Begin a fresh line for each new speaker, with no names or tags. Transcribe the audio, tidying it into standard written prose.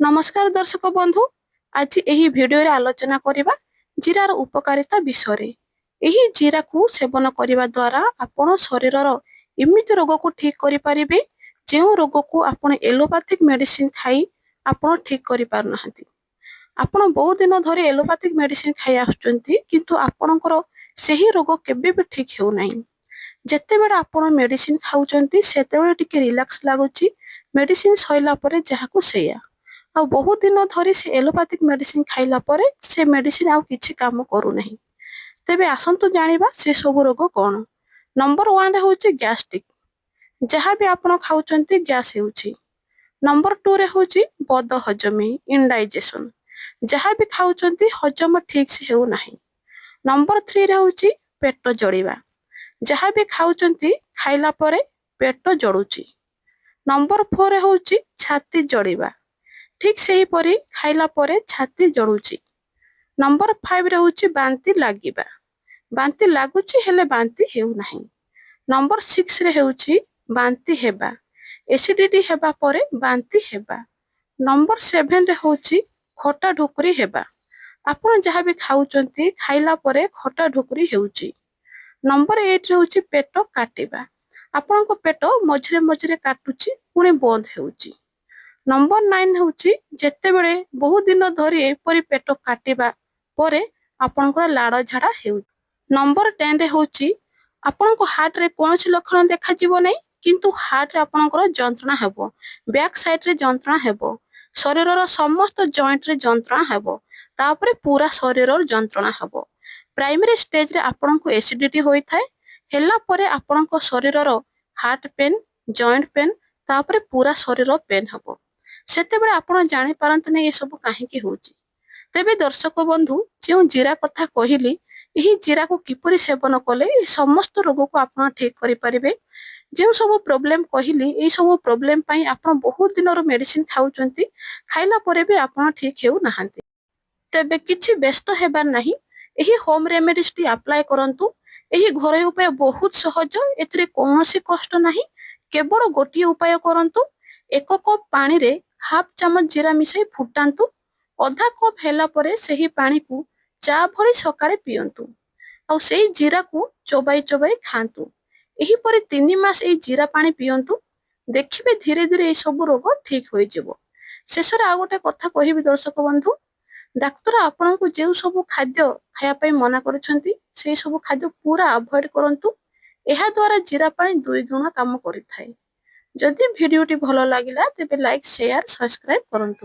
ନମସ୍କାର ଦର୍ଶକ ବନ୍ଧୁ, ଆଜି ଏହି ଭିଡ଼ିଓରେ ଆଲୋଚନା କରିବା ଜିରାର ଉପକାରିତା ବିଷୟରେ। ଏହି ଜିରାକୁ ସେବନ କରିବା ଦ୍ୱାରା ଆପଣ ଶରୀରର ଏମିତି ରୋଗକୁ ଠିକ୍ କରିପାରିବେ, ଯେଉଁ ରୋଗକୁ ଆପଣ ଏଲୋପାଥିକ ମେଡିସିନ ଖାଇ ଆପଣ ଠିକ୍ କରିପାରୁନାହାନ୍ତି। ଆପଣ ବହୁତ ଦିନ ଧରି ଏଲୋପାଥିକ ମେଡିସିନ ଖାଇ ଆସୁଛନ୍ତି, କିନ୍ତୁ ଆପଣଙ୍କର ସେହି ରୋଗ କେବେ ବି ଠିକ୍ ହେଉନାହିଁ। ଯେତେବେଳେ ଆପଣ ମେଡିସିନ ଖାଉଛନ୍ତି, ସେତେବେଳେ ଟିକେ ରିଲାକ୍ସ ଲାଗୁଛି। ମେଡିସିନ ସରିଲା ପରେ ଯାହାକୁ ସେଇଆ। ଆଉ ବହୁତ ଦିନ ଧରି ସେ ଏଲୋପାଥିକ ମେଡିସିନ ଖାଇଲା ପରେ ସେ ମେଡିସିନ ଆଉ କିଛି କାମ କରୁନାହିଁ। ତେବେ ଆସନ୍ତୁ ଜାଣିବା ସେ ସବୁ ରୋଗ କ'ଣ। ନମ୍ବର 1ରେ ହେଉଛି ଗ୍ୟାଷ୍ଟ୍ରିକ୍। ଯାହା ବି ଆପଣ ଖାଉଛନ୍ତି, ଗ୍ୟାସ୍ ହେଉଛି। ନମ୍ବର 2ରେ ହେଉଛି ବଦ ହଜମି, ଇନଡାଇଜେସନ। ଯାହା ବି ଖାଉଛନ୍ତି, ହଜମ ଠିକ୍ ସେ ହେଉନାହିଁ। ନମ୍ବର 3ରେ ହେଉଛି ପେଟ ଜଳିବା। ଯାହା ବି ଖାଉଛନ୍ତି, ଖାଇଲା ପରେ ପେଟ ଜଳୁଛି। ନମ୍ବର 4ରେ ହେଉଛି ଛାତି ଜଳିବା। ଠିକ୍ ସେହିପରି ଖାଇଲା ପରେ ଛାତି ଜଳୁଛି। ନମ୍ବର 5ରେ ହେଉଛି ବାନ୍ତି ଲାଗିବା। ବାନ୍ତି ଲାଗୁଛି, ହେଲେ ବାନ୍ତି ହେଉନାହିଁ। ନମ୍ବର 6ରେ ହେଉଛି ବାନ୍ତି ହେବା, ଏସିଡିଟି ହେବା ପରେ ବାନ୍ତି ହେବା। ନମ୍ବର 7ରେ ହେଉଛି ଖଟା ଢୋକରି ହେବା। ଆପଣ ଯାହା ବି ଖାଉଛନ୍ତି, ଖାଇଲା ପରେ ଖଟା ଢୋକରି ହେଉଛି। ନମ୍ବର 8ରେ ହେଉଛି ପେଟ କାଟିବା। ଆପଣଙ୍କ ପେଟ ମଝିରେ ମଝିରେ କାଟୁଛି, ପୁଣି ବନ୍ଦ ହେଉଛି। ନମ୍ବର 9 ହେଉଛି ଯେତେବେଳେ ବହୁତ ଦିନ ଧରି ଏପରି ପେଟ କାଟିବା ପରେ ଆପଣଙ୍କର ଲାଳ ଝାଡ଼ା ହେଉଛି। ନମ୍ବର 10ରେ ହେଉଛି ଆପଣଙ୍କ ହାର୍ଟରେ କୌଣସି ଲକ୍ଷଣ ଦେଖାଯିବ ନାହିଁ, କିନ୍ତୁ ହାର୍ଟରେ ଆପଣଙ୍କର ଯନ୍ତ୍ରଣା ହେବ, ବ୍ୟାକ୍ ସାଇଡରେ ଯନ୍ତ୍ରଣା ହେବ, ଶରୀରର ସମସ୍ତ ଜଏଣ୍ଟରେ ଯନ୍ତ୍ରଣା ହେବ, ତାପରେ ପୁରା ଶରୀରର ଯନ୍ତ୍ରଣା ହେବ। ପ୍ରାଇମେରୀ ଷ୍ଟେଜରେ ଆପଣଙ୍କୁ ଏସିଡିଟି ହୋଇଥାଏ। ହେଲା ପରେ ଆପଣଙ୍କ ଶରୀରର ହାର୍ଟ ପେନ୍, ଜଏଣ୍ଟ ପେନ୍, ତାପରେ ପୁରା ଶରୀର ପେନ୍ ହେବ। ସେତେବେଳେ ଆପଣ ଜାଣିପାରନ୍ତିନି ଏସବୁ କାହିଁକି ହେଉଛି। ତେବେ ଦର୍ଶକ ବନ୍ଧୁ, ଯେଉଁ ଜିରା କଥା କହିଲି, ଏହି ଜିରାକୁ କିପରି ସେବନ କଲେ ଏ ସମସ୍ତ ରୋଗକୁ ଆପଣ ଠିକ କରିପାରିବେ? ଯେଉଁ ସବୁ ପ୍ରୋବ୍ଲେମ କହିଲି, ଏଇ ସବୁ ପ୍ରୋବ୍ଲେମ ପାଇଁ ଆପଣ ବହୁତ ଦିନରୁ ମେଡିସିନ ଖାଉଛନ୍ତି, ଖାଇଲା ପରେ ବି ଆପଣ ଠିକ ହେଉନାହାନ୍ତି, ତେବେ କିଛି ବ୍ୟସ୍ତ ହେବାର ନାହିଁ। ଏହି ହୋମ ରେମେଡିଜଟି ଆପ୍ଲାଏ କରନ୍ତୁ। ଏହି ଘରୋଇ ଉପାୟ ବହୁତ ସହଜ, ଏଥିରେ କୌଣସି କଷ୍ଟ ନାହିଁ। କେବଳ ଗୋଟିଏ ଉପାୟ କରନ୍ତୁ। 1 କପ୍ ପାଣିରେ ହାଫ ଚାମଚ ଜିରା ମିଶାଇ ଫୁଟାନ୍ତୁ। ଅଧା କପ୍ ହେଲା ପରେ ସେହି ପାଣିକୁ ଚା ଭଳି ସକାଳେ ପିଅନ୍ତୁ ଆଉ ସେଇ ଜିରାକୁ ଚୋବାଇ ଚୋବାଇ ଖାଆନ୍ତୁ। ଏହିପରି 3 ମାସ ଏଇ ଜିରା ପାଣି ପିଅନ୍ତୁ। ଦେଖିବେ, ଧୀରେ ଧୀରେ ଏଇ ସବୁ ରୋଗ ଠିକ ହୋଇଯିବ। ଶେଷରେ ଆଉ ଗୋଟେ କଥା କହିବି ଦର୍ଶକ ବନ୍ଧୁ, ଡାକ୍ତର ଆପଣଙ୍କୁ ଯେଉଁ ସବୁ ଖାଦ୍ୟ ଖାଇବା ପାଇଁ ମନା କରୁଛନ୍ତି, ସେଇ ସବୁ ଖାଦ୍ୟ ପୁରା ଆଭଏଡ କରନ୍ତୁ। ଏହା ଦ୍ୱାରା ଜିରା ପାଣି ଦୁଇ ଗୁଣ କାମ କରିଥାଏ। ଯଦି ଭିଡ଼ିଓଟି ଭଲ ଲାଗିଲା, ତେବେ ଲାଇକ୍, ସେୟାର, ସବସ୍କ୍ରାଇବ କରନ୍ତୁ।